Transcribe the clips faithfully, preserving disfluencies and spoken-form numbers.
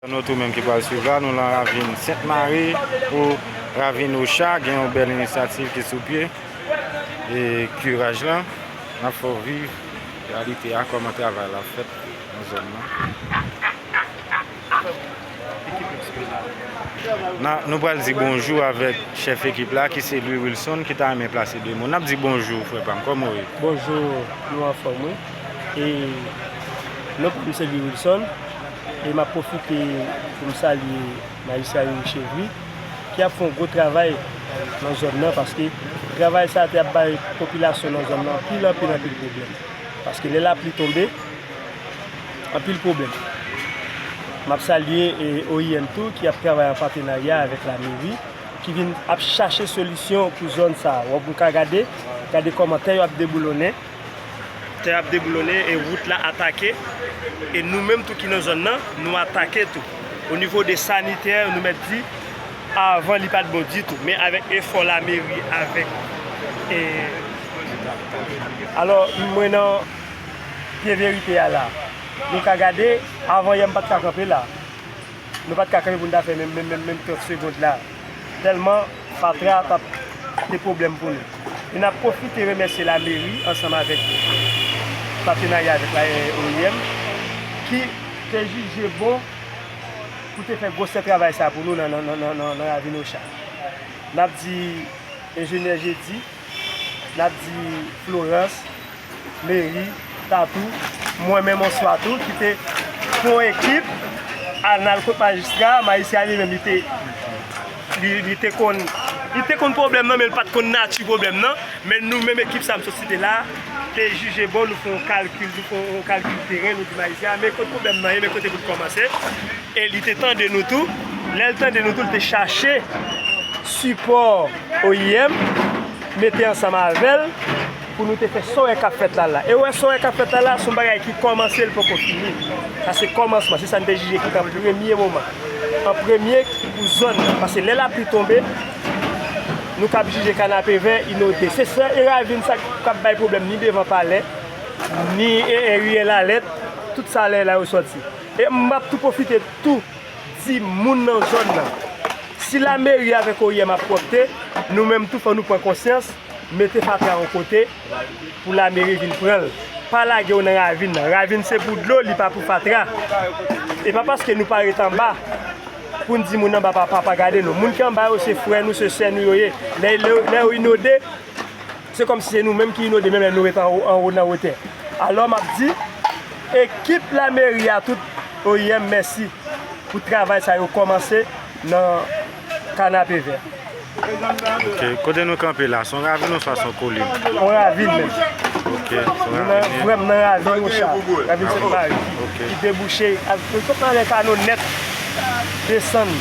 Nou tou menm ki pral swiv la, nou nan ravin Sent Mari pou ravin Ocha, gen yon bèl inisyativ ki sou pye. E kiraj lan, n ap fè w viv reyalite a, kòman travay la ap fèt nan zòn nan. N a, nou pral di bonjou avèk chèf ekip la, ki se Louis Wilson, ki ta renmen plase de mo. N ap di bonjou, frè pa m, kòman w ye? Bonjou, nou anfòm, wi. E non pa m se Louis Wilson, e m ap pwofite pou m salye Majistra Youri Chevry, ki ap fè yon gwo travay nan zòn nan, paske travay sa a te ap bay popilasyon nan zòn nan anpil, anpil, anpil pwoblèm. Paske lè lapli tonbe, anpil pwoblèm. M ap salye, e, O I M tou, ki ap travay an patenarya avèk lameri, ki vin ap chache solisyon pou zòn sa a. W ap, nou ka gade, gade kòman tè yo ap deboulonnen. Tè ap deboulonnen e wout la atake. E nou menm tou ki nan zòn nan, nou atake tou. O nivo de sanitè, nou mèt di, avan li pa t bon ditou. Men avèk efò lameri, avèk, e, alò, mwen nan pye verite a la. Nou ka gade, avan yè m pa t ka kanpe la. Nou pa t ka kanpe pou n ta fè menm, menm, menm, menm trant segond la. Tèlman fatra t ap te pwoblèm pou nou. E n ap pwofite remèsye lameri ansanm avèk patenarya avèk la, eh, O I M, ki te jije bon pou te fè gwosè travay sa pou nou nan, nan, nan, nan, nan, nan ravin Ocha. N ap di enjenyè Jedi, n ap di Florence, Meri, Tatou, mwen menm oswa tou, ki te pran ekip, al n al kot majistra, majistra li menm, li te, li, li te konn, li te konn pwoblèm nan, men li pa t konn nati pwoblèm nan. Men nou menm ekip sa m sot site la, te jije bon, nou fè yon kalkil, nou fè yon kalkil teren, nou di majistra, men kote pwoblèm nan ye, men kote pou l kòmanse. E li te tande nou tou. Lè l tande nou tou, li te chache sipò O I M, mete ansanm avè l, pou nou te fè sa w wè k ap fèt la la. E w wè sa w wè k ap fèt la la, se yon bagay ki kòmanse, l poko fini. Sa se kòmansman, se sa n te jije ki t an premye moman. An premye pou zòn nan. Paske lè lapli tonbe, nou kab jije Kanapevè inonde. Se sa e ravin sa k ap bay pwoblèm ni devan palè, ni e, e riyèl Alèt, tout sa lè la yo sòti. E m ap tou pwofite tou di moun nan zòn nan. Si lameri avèk O I M ap pwòpte, nou menm tou fò nou pran konsyans, mete fatra yon kote pou lameri vin pran l. Pa lage yo nan ravin nan. Ravin se pou dlo, li pa pou fatra. E pa paske nou pa ret anba pou n di moun anba pa, pa, pa gade nou. Moun ki anba yo se frè nou, se sè nou yo ye. Lè, lè, lè yo inonde, se kòmsi se nou menm ki inonde, menm lè nou ret anwo, anwo nan wotè. Alò, m ap di, ekip lameri a, tout O I M, mèsi pou travay sa yo kòmanse nan Kanapevè. Ok, kote nou kanpe la, se yon ravin oswa se yon kolin? Yon ravin menm. Ok, se yon ravin. Nou nan, vrèman nan ravin Ocha, ravin Sent Mari, ok, ki debouche, al, sot nan lè Kano nèt, desann,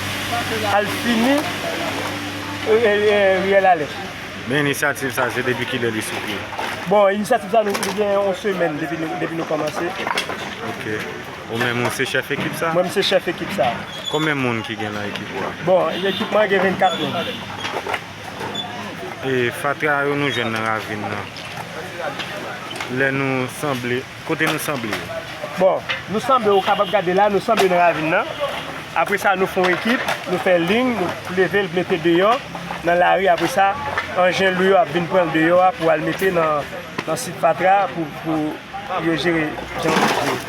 al fini, e, e, e, riyèl Alèt. Men inisyativ sa, se depi kilè li sou pye? Bon, inisyativ sa, nou, nou gen yon semèn depi nou, depi nou kòmanse. Ok. Ou menm, ou se chèf ekip sa? Mwen, m se chèf ekip sa. Konbyen moun ki gen nan ekip ou a? Bon, ekip mwen gen vennkat moun. E fatra yo nou jwenn nan ravin nan, lè nou sanble, kote nou sanble yo? Bon, nou sanble, ou kapab gade la, nou sanble nan ravin nan. Apre sa, nou fè yon ekip, nou fè liy, nou leve l, mete deyò nan lari. Apre sa, anjen lou yo ap vin pran l deyò a pou al mete nan, nan sit fatra pou, pou yo jere jan yo vle.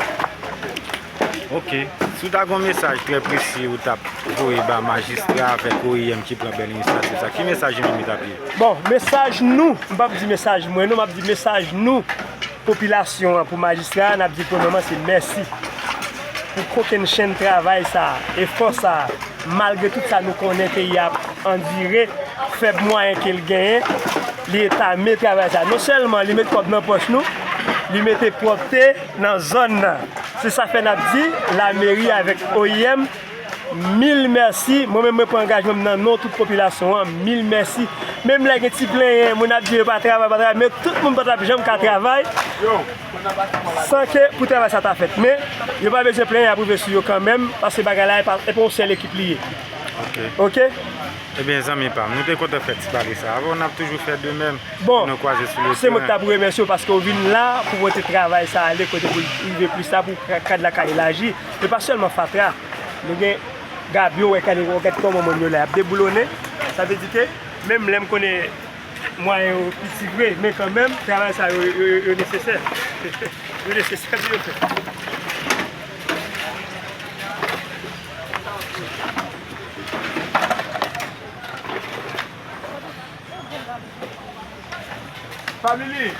Ok. Si w ta gen yon mesaj trè presi ou t ap voye ba majistra avèk O I M ki pran bèl inisyativ sa, ki mesaj li menm li t ap ye? Bon, mesaj nou, m p ap di mesaj mwen non, m ap di mesaj nou, popilasyon an, pou majistra a, n ap di premyèman se mèsi pou kokennchenn travay sa, efò sa, malgre tout sa nou konnen peyi a ap andire, fèb mwayen ke l genyen, li entame travay sa. Non sèlman li met kòb nan pòch nou, li mete pwòpte nan zòn nan. Se sa fè n ap di lameri avèk O I M, mil mèsi. Mwen menm, mwen pran angajman m nan non tout popilasyon an, mil mèsi. Menm lè gen ti plenyen, moun ap di yo pa travay, pa travay, men tout moun pa t ap janm ka travay san ke pou travay sa ta fèt. Men, yo pa bezwen plenyen, y ap rive sou yo kanmenm, paske bagay la, e pa, e pa yon sèl ekip li ye. Ok. Ok? Ebyen, zanmi pa m, nou te kontan fè ti pale sa avè w, n ap toujou fè de menm. Bon, nou kwaze sou le teren. Se mwen ki t ap remèsye w paske w vin la pou pote travay sa ale kote pou l rive plis la, pou ka-, kad la ka elaji. E pa sèlman fatra. Nou gen gab yo, wè, gade, wè, gad kòman moun yo la ap deboulonnen. Sa vle di ke menm lè m konnen mwayen yo piti vre, men kanmenm, travay sa yo, yo, yo, yo nesesè. Yo nesesè pou yo fè. Family.